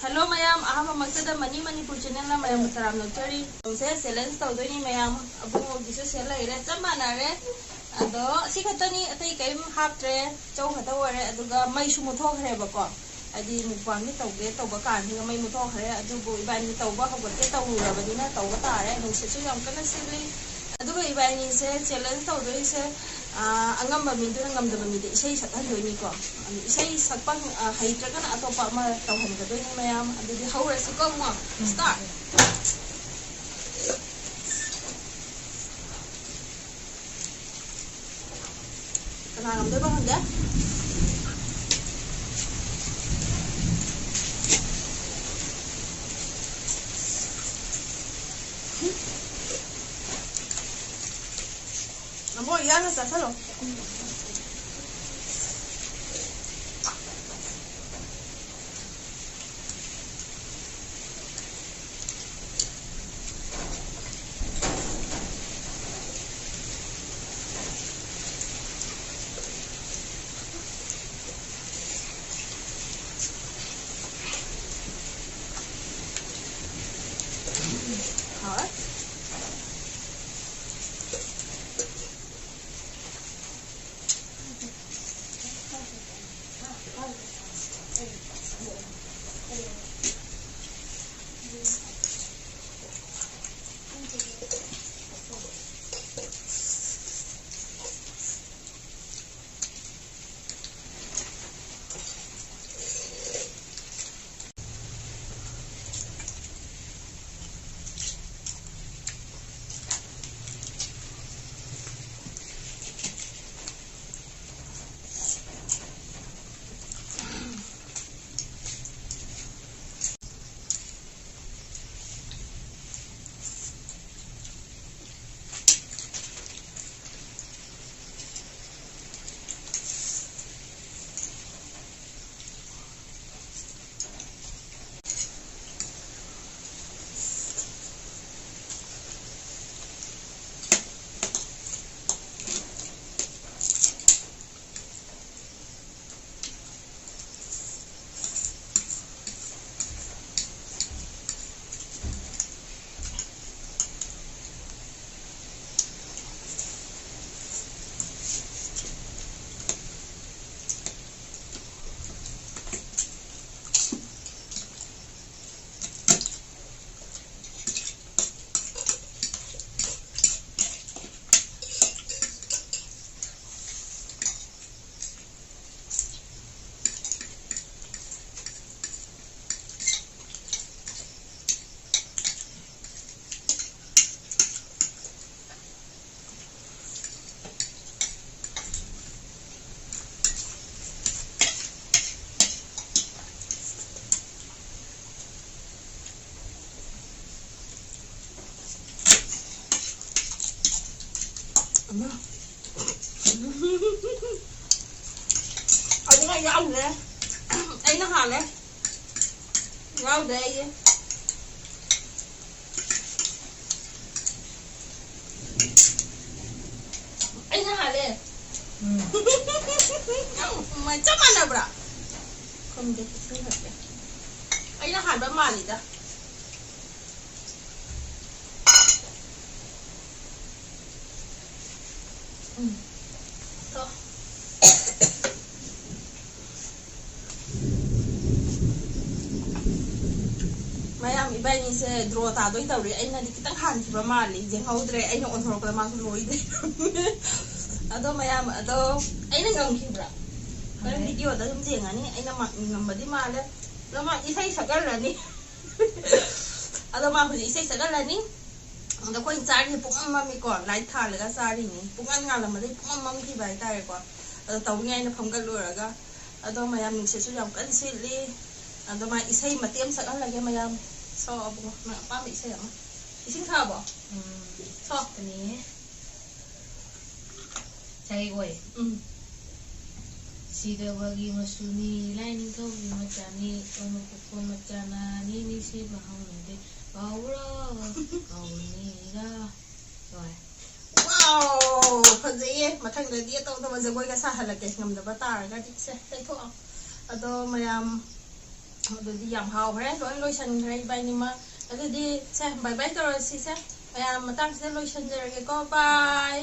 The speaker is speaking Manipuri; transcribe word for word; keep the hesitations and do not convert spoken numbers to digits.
Hello ꯃꯌꯥꯝ, ꯑꯍꯥꯟꯕꯃꯛꯇꯗ ꯃꯅꯤ ꯃꯅꯤꯄꯨꯔ channelꯅ ꯃꯌꯥꯝꯕꯨ ꯁꯂꯥꯝ ꯅꯧꯖꯔꯤ꯫ ꯁꯦ challenge ꯇꯧꯗꯣꯏꯅꯤ ꯃꯌꯥꯝ, ꯑꯕꯨꯡꯉꯣꯒꯤꯁꯨ ꯁꯦ ꯂꯩꯔꯦ, ꯆꯞ ꯃꯥꯟꯅꯔꯦ꯫ ꯑꯗꯣ ꯑꯁꯤ ꯈꯛꯇꯅꯤ, ꯑꯇꯩ ꯀꯔꯤꯝ ꯍꯥꯞꯇ꯭ꯔꯦ, ꯆꯧ ꯈꯛꯇ ꯑꯣꯏꯔꯦ꯫ ꯑꯗꯨꯒ ꯃꯩꯁꯨ ꯃꯨꯠꯊꯣꯛꯈ꯭ꯔꯦꯕꯀꯣ, ꯍꯥꯏꯗꯤ mukbangꯗꯤ ꯇꯧꯒꯦ ꯇꯧꯕ ꯀꯥꯟꯁꯤꯗ ꯃꯩ ꯃꯨꯠꯊꯣꯛꯈ꯭ꯔꯦ꯫ ꯑꯗꯨꯕꯨ ꯏꯕꯥꯅꯤ ꯇꯧꯕ ꯍꯧꯒꯠꯀꯦ ꯇꯧꯔꯨꯔꯕꯅꯤꯅ ꯇꯧꯕ ꯇꯥꯔꯦ꯫ ꯅꯨꯡꯁꯤꯠꯁꯨ ꯌꯥꯝ ꯀꯟꯅ ꯁꯤꯠꯂꯤ꯫ ꯑꯗꯨꯒ ꯏꯕꯥꯅꯤꯁꯦ challenge ꯇꯧꯗꯣꯏꯁꯦ, ꯑꯥ, ꯑꯉꯝꯕ ꯃꯤꯗꯨꯅ ꯉꯝꯗꯕ ꯃꯤꯗ ꯏꯁꯩ ꯁꯛꯍꯟꯗꯣꯏꯅꯤꯀꯣ꯫ ꯑꯗꯨ ꯏꯁꯩ ꯁꯛꯄ, ꯑꯥ, ꯍꯩꯇ꯭ꯔꯒꯅ ꯑꯇꯣꯞꯄ ꯑꯃ ꯇꯧꯍꯟꯒꯗꯣꯏꯅꯤ ꯃꯌꯥꯝ꯫ ꯑꯗꯨꯗꯤ ꯍꯧꯔꯁꯤꯀꯣ ꯑꯃꯨꯛ꯫ Start! ꯀꯅꯥ ꯉꯝꯗꯣꯏꯕ ꯈꯪꯗꯦ꯫ ꯅꯝꯕꯣ, ꯌꯥꯝꯅ ꯆꯥꯁꯜꯂꯣ꯫ ꯍꯥꯎꯔꯦ꯫ ꯑꯗꯨꯅ ꯌꯥꯎꯗ꯭ꯔꯦ꯫ ꯑꯩꯅ ꯍꯥꯜꯂꯦ꯫ ꯌꯥꯎꯗ꯭ꯔꯦ ꯑꯩꯒꯤ꯫ ꯑꯩꯅ ꯍꯥꯜꯂꯦ꯫ ꯎꯝ꯫ ꯆꯞ ꯃꯥꯟꯅꯕ꯭ꯔꯥ? ꯈꯪꯗꯦ, ꯏꯁꯤꯡ ꯊꯛꯀꯦ꯫ ꯑꯩꯅ ꯍꯥꯟꯕ ꯃꯥꯜꯂꯤꯗ꯫ ꯎꯝ꯫ ꯊꯣ꯫ ꯃꯌꯥꯝ ꯏꯕꯥꯅꯤꯁꯦ ꯗ꯭ꯔꯣ ꯇꯥꯗꯣꯏ ꯇꯧꯔꯤ꯫ ꯑꯩꯅꯗꯤ ꯈꯤꯇꯪ ꯍꯥꯟꯈꯤꯕ ꯃꯥꯜꯂꯤ, ꯌꯦꯡꯍꯧꯗ꯭ꯔꯦ꯫ ꯑꯩꯅ ꯑꯣꯟꯊꯣꯔꯛꯄꯗ ꯃꯥꯁꯨ ꯂꯣꯏꯗꯦ꯫ ꯑꯗꯣ ꯃꯌꯥꯝ, ꯑꯗꯣ ꯑꯩꯅ ꯉꯝꯈꯤꯕ꯭ꯔꯥ? ꯍꯣꯔꯦꯟ ꯍꯣꯏ꯫ ꯚꯤꯗꯤꯑꯣꯗ ꯑꯗꯨꯝ ꯌꯦꯡꯉꯅꯤ꯫ ꯑꯩꯅ ꯃꯥ-, ꯉꯝꯕꯗꯤ ꯃꯥꯜꯂꯦ꯫ ꯑꯗꯣ ꯃꯥ ꯏꯁꯩ ꯁꯛꯍꯜꯂꯅꯤ꯫ ꯑꯗꯣ ꯃꯥ ꯍꯧꯖꯤꯛ ꯏꯁꯩ ꯁꯛꯍꯜꯂꯅꯤ꯫ ꯑꯗꯣ ꯑꯩꯈꯣꯏꯅ ꯆꯥꯔꯤꯁꯦ ꯄꯨꯡꯃꯝ ꯃꯝꯃꯤꯀꯣ, ꯂꯥꯏꯠ ꯊꯥꯜꯂꯒ ꯆꯥꯔꯤꯅꯤ꯫ ꯄꯨꯡꯉꯥꯟ ꯉꯥꯜꯂꯝꯕꯗꯒꯤ ꯄꯨꯡꯃꯝ ꯃꯝꯈꯤꯕ ꯍꯥꯏꯇꯥꯔꯦꯀꯣ꯫ ꯑꯗꯣ ꯇꯧꯔꯤꯉꯩ ꯑꯩꯅ ꯐꯝꯒꯠꯂꯨꯔꯒ, ꯑꯗꯣ ꯃꯌꯥꯝ ꯅꯨꯡꯁꯤꯠꯁꯨ ꯌꯥꯝ ꯀꯟꯅ ꯁꯤꯠꯂꯤ꯫ ꯑꯗꯣ ꯃꯥ ꯏꯁꯩ ꯃꯇꯦꯛ ꯑꯃ ꯁꯛꯍꯜꯂꯒꯦ ꯃꯌꯥꯝ꯫ ꯁꯛꯑꯣ ꯑꯕꯨꯡꯉꯣ, ꯅꯪ ꯑꯄꯥꯝꯕ ꯏꯁꯩ ꯑꯃ꯫ ꯏꯁꯤꯡ ꯊꯥꯕꯣ? ꯎꯝ꯫ ꯁꯛꯑꯣ꯫ ꯁꯛꯀꯅꯤꯌꯦ꯫ ꯁꯛꯑꯦꯀꯣ ꯑꯩ꯫ ꯎꯝ꯫ ꯁꯤꯗꯕꯒꯤ ꯃꯆꯨꯅꯤ, ꯂꯥꯏꯅꯤꯡꯊꯧꯒꯤ ꯃꯆꯥꯅꯤ, ꯑꯣꯏꯃ ꯄꯣꯛꯄ ꯃꯆꯥꯅ, ꯅꯤꯅꯤ ꯁꯤꯕ ꯍꯧꯅꯗꯦ, ꯀꯥꯎꯕ꯭ꯔꯣ? ꯀꯥꯎꯕꯅꯤꯗ꯫ ꯂꯣꯏꯔꯦ꯫ ꯋꯥꯎ! ꯐꯖꯩꯌꯦ꯫ ꯃꯊꯪꯗꯗꯤ ꯑꯇꯧ ꯑꯇꯧꯕ ꯖꯒꯣꯏꯒ ꯁꯥꯍꯜꯂꯛꯀꯦ, ꯉꯝꯗꯕ ꯇꯥꯔꯒꯗꯤ꯫ ꯁꯦ, ꯇꯩꯊꯣꯛꯑꯣ꯫ ꯑꯗꯣ ꯃꯌꯥꯝ, ꯑꯗꯨꯗꯤ ꯌꯥꯝ ꯍꯥꯎꯈ꯭ꯔꯦ, ꯂꯣꯏ ꯂꯣꯏꯁꯟꯈ꯭ꯔꯦ ꯏꯕꯥꯅꯤꯃꯛ꯫ ꯑꯗꯨꯗꯤ ꯁꯦ, bye bye ꯇꯧꯔꯁꯤꯁꯦ꯫ ꯃꯌꯥꯝ ꯃꯇꯥꯡꯁꯤꯗ ꯂꯣꯏꯁꯟꯖꯔꯒꯦꯀꯣ꯫ Bye꯫